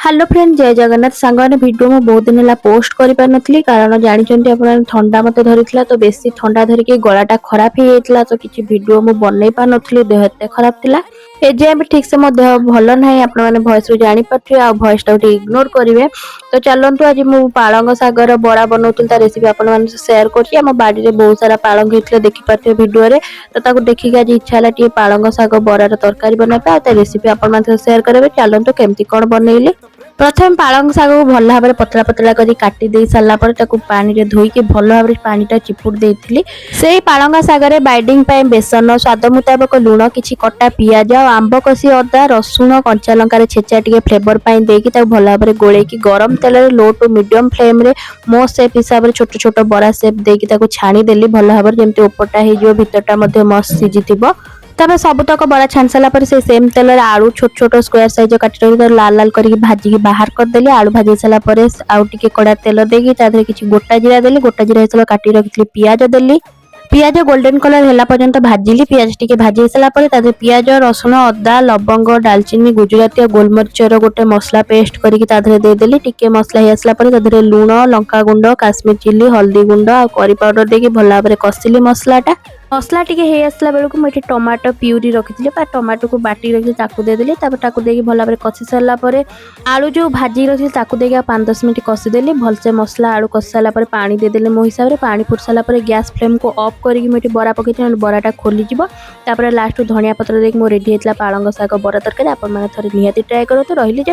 Hello friend, ଜୟ ଜଗନ୍ନାଥ। ସାଙ୍ଗମାନେ, video ମୁଁ ବହୁତ ଦିନ ହେଲା ପୋଷ୍ଟ କରିପାରିନଥିଲି, କାରଣ ଜାଣିଛନ୍ତି ଆପଣ, ଥଣ୍ଡା ମୋତେ ଧରିଥିଲା। ତ ବେଶୀ ଥଣ୍ଡା ଧରିକି ଗଳାଟା ଖରାପ ହେଇଯାଇଥିଲା, ତ କିଛି ଭିଡ଼ିଓ ମୁଁ ବନେଇ ପାରୁନଥିଲି। ଦେହ ଏତେ ଖରାପ ଥିଲା। ଏଯାଏଁ ବି ଠିକ୍ ସେ ମୋ ଦେହ ଭଲ ନାହିଁ। ଆପଣମାନେ ଭଏସରୁ ଜାଣିପାରୁଥିବେ ଆଉ ଭଏସଟାକୁ ଟିକେ ଇଗ୍ନୋର କରିବେ। ତ ଚାଲନ୍ତୁ, ଆଜି ମୁଁ ପାଳଙ୍ଗ ଶାଗର ବରା ବନଉଥିଲି, ତା ରେସିପି ଆପଣମାନଙ୍କ ସେୟାର କରୁଛି। ଆମ ବାଡ଼ିରେ ବହୁତ ସାରା ପାଳଙ୍ଗ ହେଇଥିଲା, ଦେଖିପାରୁଥିବେ ଭିଡ଼ିଓରେ। ତ ତାକୁ ଦେଖିକି ଆଜି ଇଚ୍ଛା ହେଲା ଟିକେ ପାଳଙ୍ଗ ଶାଗ ବରାର ତରକାରୀ ବନେଇବା ଆଉ ତା ରେସିପି ଆପଣମାନଙ୍କ ସେୟାର କରିବେ। ଚାଲନ୍ତୁ, କେମିତି କ'ଣ ବନେଇଲି। ପ୍ରଥମେ ପାଳଙ୍ଗ ଶାଗକୁ ଭଲ ଭାବରେ ପତଳା ପତଳା କରି କାଟି ଦେଇ ସାରିଲା ପରେ ତାକୁ ପାଣିରେ ଧୋଇକି ଭଲ ଭାବରେ ପାଣିଟା ଚିପୁଡ଼ି ଦେଇଥିଲି। ସେଇ ପାଳଙ୍ଗ ଶାଗରେ ବାଇଣ୍ଡିଂ ପାଇଁ ବେସନ, ସ୍ୱାଦ ମୁତାବକ ଲୁଣ, କିଛି କଟା ପିଆଜ ଆଉ ଆମ୍ବ କଷି ଅଦା, ରସୁଣ, କଞ୍ଚା ଲଙ୍କାର ଛେଚା ଟିକେ ଫ୍ଲେଭର ପାଇଁ ଦେଇକି ତାକୁ ଭଲ ଭାବରେ ଗୋଳେଇକି ଗରମ ତେଲରେ ଲୋ ଟୁ ମିଡିୟମ ଫ୍ଲେମ୍ରେ ମୋ ସେପ୍ ହିସାବରେ ଛୋଟ ଛୋଟ ବରା ସେପ୍ ଦେଇକି ତାକୁ ଛାଣିଦେଲି ଭଲ ଭାବରେ, ଯେମିତି ଉପରଟା ହେଇଯିବ, ଭିତରଟା ମଧ୍ୟ ମସ୍ତ ସିଝିଥିବ। ତାପରେ ସବୁତକ ବରା ଛାଣି ସାରିଲା ପରେ ସେ ସେମ୍ ତେଲରେ ଆଳୁ ଛୋଟ ଛୋଟ ସ୍କୋୟାର ସାଇଜ କାଟି ରଖି ତାକୁ ଲାଲ ଲାଲ କରିକି ଭାଜିକି ବାହାର କରିଦେଲି। ଆଳୁ ଭାଜି ସାରିଲା ପରେ ଆଉ ଟିକେ କଡ଼ା ତେଲ ଦେଇକି ତା ଦେହରେ କିଛି ଗୋଟା ଜିରା ଦେଲି। ଗୋଟା ଜିରା ହେଇସାରିଲା, କାଟି ରଖିଥିଲି ପିଆଜ ଦେଲି। ପିଆଜ ଗୋଲ୍ଡେନ କଲର ହେଲା ପର୍ଯ୍ୟନ୍ତ ଭାଜିଲି। ପିଆଜ ଟିକେ ଭାଜି ହେଇସାରିଲା ପରେ ତା ଦେହରେ ପିଆଜ, ରସୁଣ, ଅଦା, ଲବଙ୍ଗ, ଡାଲଚିନି, ଗୁଜୁରାତି ଆଉ ଗୋଲମରିଚର ଗୋଟେ ମସଲା ପେଷ୍ଟ କରିକି ତା ଦେହରେ ଦେଇଦେଲି। ଟିକେ ମସଲା ହେଇ ଆସିଲା ପରେ ତା ଦେହରେ ଲୁଣ, ଲଙ୍କା ଗୁଣ୍ଡ, କାଶ୍ମୀର ଚିଲି, ହଳଦୀ ଗୁଣ୍ଡ ଆଉ କରି ପାଉଡର ଦେଇକି ଭଲ ଭାବରେ କଷିଲି ମସଲାଟା। ମସଲା ଟିକେ ହେଇ ଆସିଲା ବେଳକୁ ମୁଁ ଏଠି ଟମାଟୋ ପିଉରି ରଖିଥିଲି ବା ଟମାଟୋକୁ ବାଟିକି ରଖିଥିଲି, ତାକୁ ଦେଇଦେଲି। ତାପରେ ତାକୁ ଦେଇକି ଭଲ ଭାବରେ କଷି ସାରିଲା ପରେ ଆଳୁ ଯେଉଁ ଭାଜିକି ରଖିଥିଲି, ତାକୁ ଦେଇକି ଆଉ 5-10 ମିନିଟ୍ କଷିଦେଲି ଭଲସେ। ମସଲା ଆଳୁ କଷି ସାରିଲା ପରେ ପାଣି ଦେଇଦେଲି ମୋ ହିସାବରେ। ପାଣି ଫୁଟି ସାରିଲା ପରେ ଗ୍ୟାସ୍ ଫ୍ଲେମ୍କୁ ଅଫ୍ କରିକି ମୁଁ ଏଠି ବରା ପକେଇଥିଲି, ନହେଲେ ବରାଟା ଖୋଲିଯିବ। ତାପରେ ଲାଷ୍ଟକୁ ଧନିଆ ପତ୍ର ଦେଇକି ମୋ ରେଡ଼ି ହେଇଥିଲା ପାଳଙ୍ଗ ଶାଗ ବରା ତରକାରୀ। ଆପଣମାନେ ଥରେ ନିହାତି ଟ୍ରାଏ କରନ୍ତୁ। ରହିଲି, ଜୟ